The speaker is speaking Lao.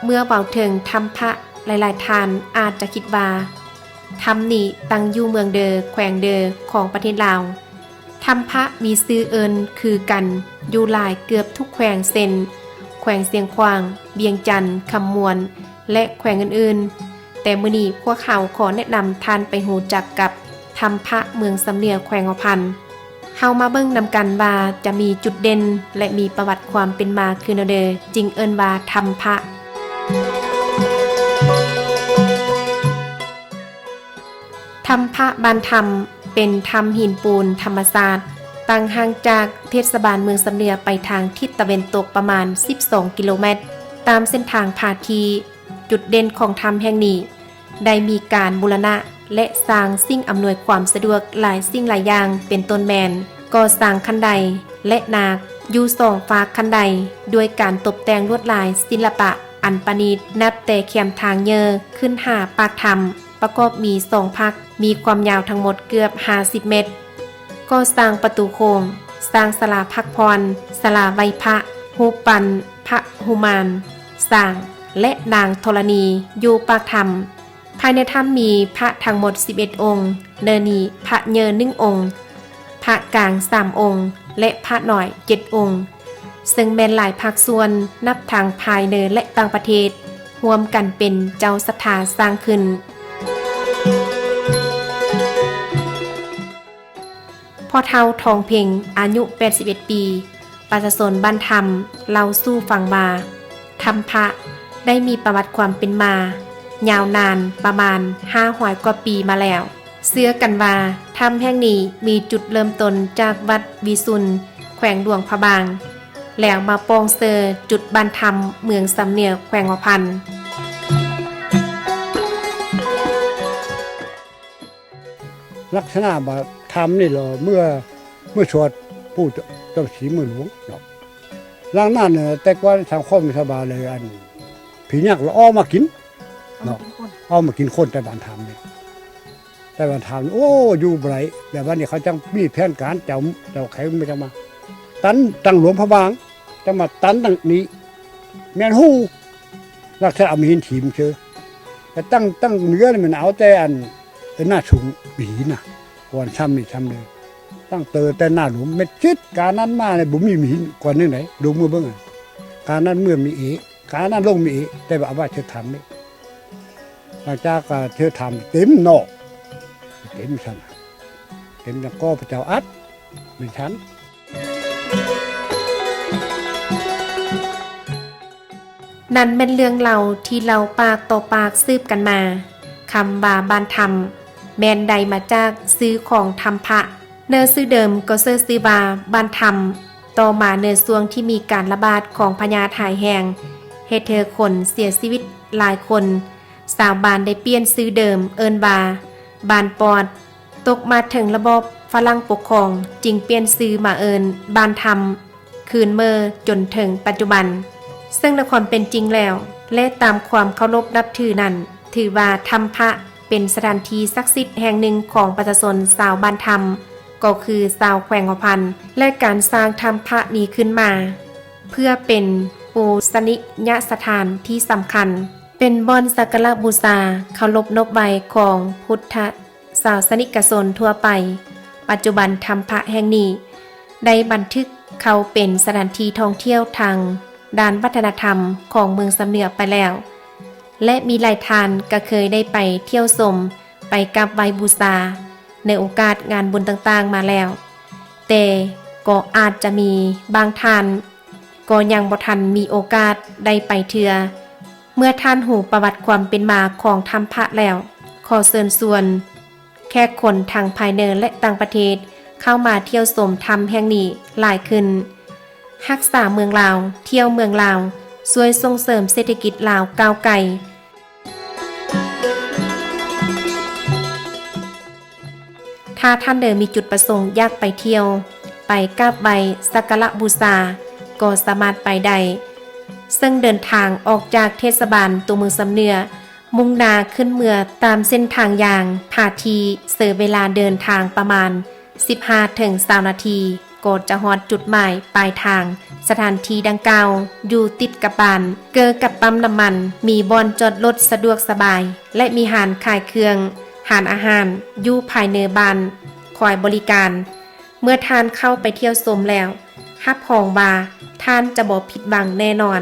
ເມື່ອເວົ້າເຖິງຖ້ຳພະ, ຫຼາຍໆທ່ານອາດຈະຄິດວ່າ ຖ້ຳນີ້ຕັ້ງຢູ່ເມືອງເດີ, ແຂວງເດີ ຂອງປະເທດລາວ. ຖ້ຳພະມີຊື່ເອີ້ນຄືກັນຢູ່ຫຼາຍເກືອບທຸກແຂວງ ເຊັ່ນ ແຂວງຊຽງຂວາງ, ວຽງຈັນ, ຄຳມ່ວນ ແລະ ແຂວງອື່ນໆ. ແຕ່ມື້ນີ້ພວກເຮົາຂໍແນະນຳທ່ານໄປຮູ້ຈັກກັບຖ້ຳພະເມືອງຊຳເໜືອ ແຂວງຫົວພັນ. ເຮົາມາເບິ່ງນຳກັນວ່າຈະມີຈຸດເດັ່ນ ແລະ ມີປະຫວັດຄວາມເປັນມາຄືແນວໃດ ຈຶ່ງເອີ້ນວ່າຖ້ຳພະ. ຖ້ຳພະບ້ານຖ້ຳ ເປັນຖ້ຳຫີນປູນທຳມະຊາດ ຕັ້ງຫ່າງຈາກເທດສະບານເມືອງຊຳເໜືອໄປທາງທິດຕາເວັນຕົກປະມານສິບສອງກິໂລແມັດ ຕາມເສັ້ນທາງພາທີ່. ຈຸດເດັ່ນຂອງຖ້ຳແຫ່ງນີ້ ໄດ້ມີການບູລະນະ ແລະ ສ້າງສິ່ງອຳນວຍຄວາມສະດວກຫຼາຍສິ່ງຫຼາຍຢ່າງ ເປັນຕົ້ນແມ່ນ ກໍ່ສ້າງຄັນໄດ ແລະ ນາກ ຢູ່ສອງຟາກຄັນໄດ ດ້ວຍການຕົບແຕ່ງລວດລາຍສິລະປະອັນປະນີດ ນັບແຕ່ແຄມທາງເຍີຂຶ້ນຫາປາກຖ້ຳ ປະກອບມີສອງພັກ ມີຄວາມຍາວທັງໝົດເກືອບຫ້າສິບແມັດ. ກໍ່ສ້າງປະຕູໂຄ້ງ, ສ້າງສາລາພັກຜ່ອນ, ສາລາໄຫວ້ພະ, ຮູບປັ້ນພະຫຸມານ, ຊ້າງ ແລະ ນາງທໍລະນີຢູ່ປາກຖ້ຳ. ພາຍໃນຖ້ຳມີພະທັງໝົດສິບເອັດອົງ, ໃນນີ້ພະໃຫຍ່ໜຶ່ງອົງ, ພະກາງສາມອົງ ແລະ ພະນ້ອຍເຈັດອົງ, ເຊິ່ງແມ່ນຫຼາຍພາກສ່ວນ ນັບທັງພາຍໃນ ແລະ ຕ່າງປະເທດ ຮ່ວມກັນເປັນເຈົ້າສັດທາສ້າງຂຶ້ນ. ພໍ່ເຖົ້າທອງເພັງ ອາຍຸແປດສິບເອັດປີ ປະຊາຊົນບ້ານຖ້ຳ ເລົ່າສູ່ຟັງວ່າ ຖ້ຳພະໄດ້ມີປະຫວັດຄວາມເປັນມາຍາວນານປະມານຫ້າຮ້ອຍກວ່າປີມາແລ້ວ. ເຊື່ອກັນວ່າຖ້ຳແຫ່ງນີ້ມີຈຸດເລີ່ມຕົ້ນຈາກວັດວິຊຸນ ແຂວງຫຼວງພະບາງ ແລ້ວມາປ່ອງເຊີຈຸດບ້ານຖ້ຳ ເມືອງຊຳເໜືອ ແຂວງຫົວພັນ. ລັກສະນະວ່າຖ້ຳນີ້ລະ ເມື່ອ ເມື່ອສວດປູ່ເຈົ້າສີເມືອງຫຼວງເນາະ. ຫຼັງນັ້ນແຕ່ກ່ອນສັງຄົມຊາວບ້ານເລີຍ ອັນ ຜີຍັກລະອອກມາກິນເນາະ ອອກມາກິນຄົນໃນບ້ານຖ້ຳນີ້ ໃນບ້ານຖ້ຳນີ້ ໂອ້ ຢູ່ບໍ່ໄດ້. ແລ້ວບັດນີ້ເຂົາຈັ່ງມີແຜນການ ເຈົ້າ ເຈົ້າແຂວງມາຈັ່ງມາຕັນທາງຫຼວງພະບາງ ຈັ່ງມາຕັນທາງນີ້ ແມ່ນຮູ ລັກສະນະເອົາຫີນຖິ້ມເຊີ ແຕ່ຕັ້ງ ຕັ້ງເໜືອນີ້ແມ່ນເອົາແຕ່ອັນ ເອີ ໜ້າສູງຫີນນະ ກ່ອນຊ່ຳນີ້ຊ່ຳເດີ ຕັ້ງເຕີແຕ່ໜ້າຫຼວງເມັດຊິດ ການັ້ນມານີ້ບໍ່ມີຫີນກ່ອນນີ້ໃດ ລົງເມືອເບິ່ງ ການັ້ນເມືອມີເອ ການັ້ນລົງມີເອ ແຕ່ວ່າເອົາໄວ້ເທິງຖ້ຳນີ້ ຫຼັງຈາກກະເທິງຖ້ຳເຕັມເນາະ ເຕັມຊັ້ນ ເຕັມຈັ່ງກໍພະເຈົ້າອັດ ແມ່ນຊັ້ນ. ນັ້ນແມ່ນເລື່ອງເລົ່າທີ່ເລົ່າປາກຕໍ່ປາກສືບກັນມາ. ຄຳວ່າບ້ານຖ້ຳ ແມ່ນໄດ້ມາຈາກຊື່ຂອງຖ້ຳພະ. ເນີຊື່ເດີມກໍເຊີຊື່ວ່າບ້ານຖ້ຳ. ຕໍ່ມາເນີຊ່ວງທີ່ມີການລະບາດຂອງພະຍາດຮ້າຍແຮງ ເຮັດໃຫ້ຄົນເສຍຊີວິດຫຼາຍຄົນ, ຊາວບ້ານໄດ້ປ່ຽນຊື່ເດີມເອີ້ນວ່າບ້ານປອດ. ຕົກມາເຖິງລະບອບຝຣັ່ງປົກຄອງ ຈຶ່ງປ່ຽນຊື່ມາເອີ້ນບ້ານຖ້ຳ ຄືນເມີຈົນເຖິງປັດຈຸບັນ. ເຊິ່ງໃນຄວາມເປັນຈິງແລ້ວ ແລະ ຕາມຄວາມເຄົາລົບນັບຖືນັ້ນ ຖືວ່າຖ້ຳພະເປັນສະຖານທີ່ສັກສິດແຫ່ງໜຶ່ງຂອງປະຊາຊົນຊາວບ້ານຖ້ຳ ກໍຄືຊາວແຂວງຫົວພັນ ແລະ ການສ້າງຖ້ຳພະນີ້ຂຶ້ນມາ ເພື່ອເປັນປູຊະນິຍະສະຖານທີ່ສຳຄັນ ເປັນບ່ອນສັກກາລະບູຊາ ເຄົາລົບນົບໄຫວ້ຂອງພຸດທະ ສາສະນິກະຊົນທົ່ວໄປ. ປັດຈຸບັນຖ້ຳພະແຫ່ງນີ້ໄດ້ບັນທຶກເຂົ້າເປັນສະຖານທີ່ທ່ອງທ່ຽວທາງດ້ານວັດທະນະທຳຂອງເມືອງຊຳເໜືອໄປແລ້ວ ແລະ ມີຫຼາຍທ່ານກະເຄີຍໄດ້ໄປທ່ຽວຊົມ, ໄປກາບໄຫວ້ບູຊາໃນໂອກາດງານບຸນຕ່າງໆມາແລ້ວ, ແຕ່ກໍອາດຈະມີບາງທ່ານກໍຍັງບໍ່ທັນມີໂອກາດໄດ້ໄປເທື່ອ. ເມື່ອທ່ານຮູ້ປະຫວັດຄວາມເປັນມາຂອງຖ້ຳພະແລ້ວ, ຂໍເຊີນຊວນ ແຂກຄົນທັງພາຍໃນ ແລະ ຕ່າງປະເທດ ເຂົ້າມາທ່ຽວຊົມຖ້ຳແຫ່ງນີ້ຫຼາຍຂຶ້ນ, ຮັກສາເມືອງລາວ, ທ່ຽວເມືອງລາວ, ຊ່ວຍສົ່ງເສີມເສດຖະກິດລາວກ້າວໄກ. ຖ້າທ່ານໃດມີຈຸດປະສົງຢາກໄປທ່ຽວ, ໄປກາບໄຫວ້ສັກກາລະບູຊາ ກໍສາມາດໄປໄດ້, ເຊິ່ງເດີນທາງອອກຈາກເທດສະບານຕົວເມືອງຊຳເໜືອ ມຸ່ງໜ້າຂຶ້ນເມືອຕາມເສັ້ນທາງຢ່າງ ພາທີ່ ໃຊ້ເວລາເດີນທາງປະມານສິບຫ້າເຖິງຊາວນາທີ ກໍຈະຮອດຈຸດໝາຍປາຍທາງ ສະຖານທີ່ດັ່ງກ່າວຢູ່ຕິດກັບບ້ານ ເກີກັບປ້ຳນ້ຳມັນ, ມີບ່ອນຈອດລົດສະດວກສະບາຍ ແລະ ມີຮ້ານຂາຍເຄື່ອງ, ຮ້ານອາຫານຢູ່ພາຍໃນບ້ານຄອຍບໍລິການ. ເມື່ອທ່ານເຂົ້າໄປທ່ຽວຊົມແລ້ວ, ຮັບຮອງວ່າທ່ານຈະບໍ່ຜິດຫວັງແນ່ນອນ.